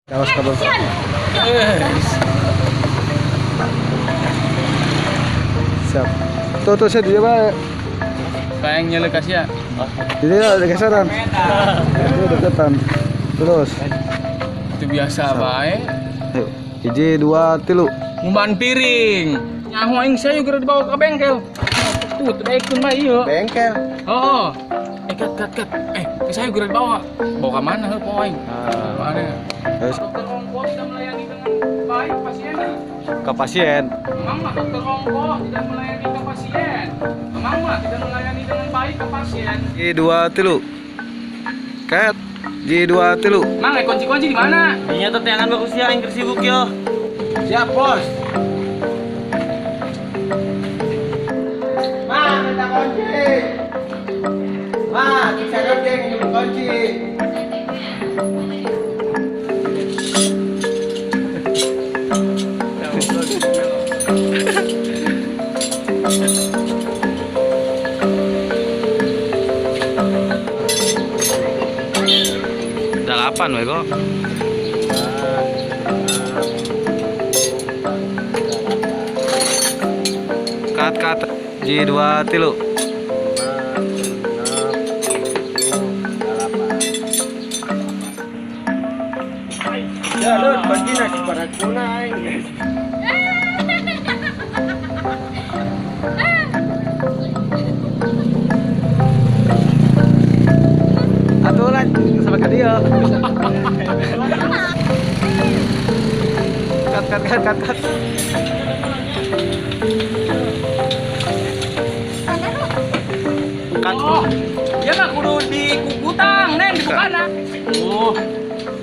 Awas kabel. Siap. Tuh tuh saya dia Pak. Kayaknya lekas ya. Jadi ada geseran. Itu deketan. Terus. Itu biasa bae. Hiji, dua, tilu. Ngumban piring. Nyaho aing saya geura dibawa ke bengkel. Tuh, teu daekeun mah ieu. Bengkel. Heeh. Kat kat kat. Saya geura dibawa. Bawa ke mana heuh poe aing? Mana? Dokter Ongko tidak melayani dengan baik pasien. Ke pasien. Memang mah dokter Ongko tidak melayani ke pasien. Memang mah tidak melayani dengan baik ke pasien. Hiji, dua, tilu. Kat. Hiji, dua, tilu. Mang, kunci-kunci di mana? Dinya teh teangan bagus ya aing keur sibuk yo. Siap, Bos. Ma, minta kunci. Ma, kita geng minta kunci. Delapan, wego. Kat kat J dua tilu. Ya, Dut, bagi nasi parakuna aing. Atuh lah sampai ke dia. Kat kat kat kat kat. Kat. Oh, dia mah kudu dikukutang, Neng, dibukana. Oh.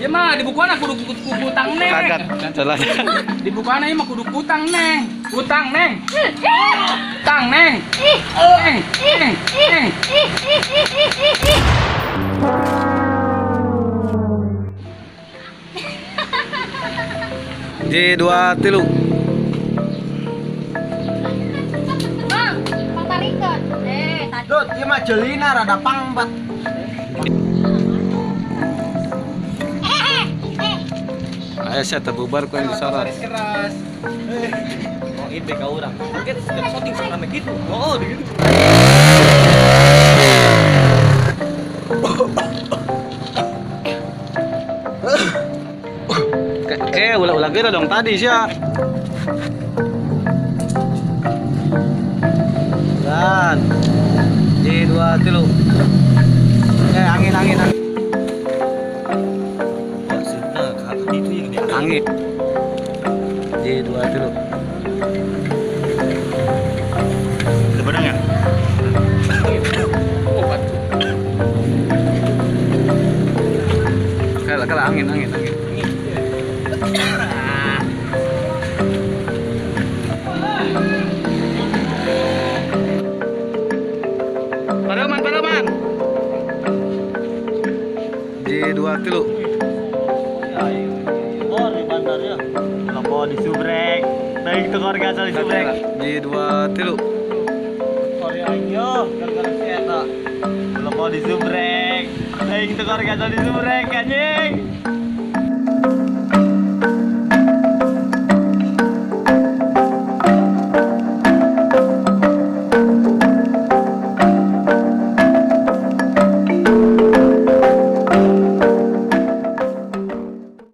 Dia mah dibukana kudu kukutang, Neng. Kat kat. Jalan. Dibukana ieu mah kudu kutang, Neng. Kutang, Neng. Tang, Neng. Neng, Neng, Neng. J dua tilu. Bang, pang tarikeun. Tadi. Dut, ieu mah jelina rada pangbat. Ayo saya terbubar ku yang disorot. Keras. Oh, ide ka urang. Oke, syuting sama gitu. Oh, gitu. Ulah-ulah geura dong tadi sia. Dan J dua tilu. Angin angin angin. Angin. J dua tilu. Ada benang ya? Kalah kalah angin angin angin. Padoman, padoman. J dua tilu. Oh, di bandar ya. Lopo di subrek. Baik tukar gasal di subrek. J dua tilu. Sorry aing yo, gara-gara si eta. Lopo di subrek. Baik tukar gasal di subrek anjing.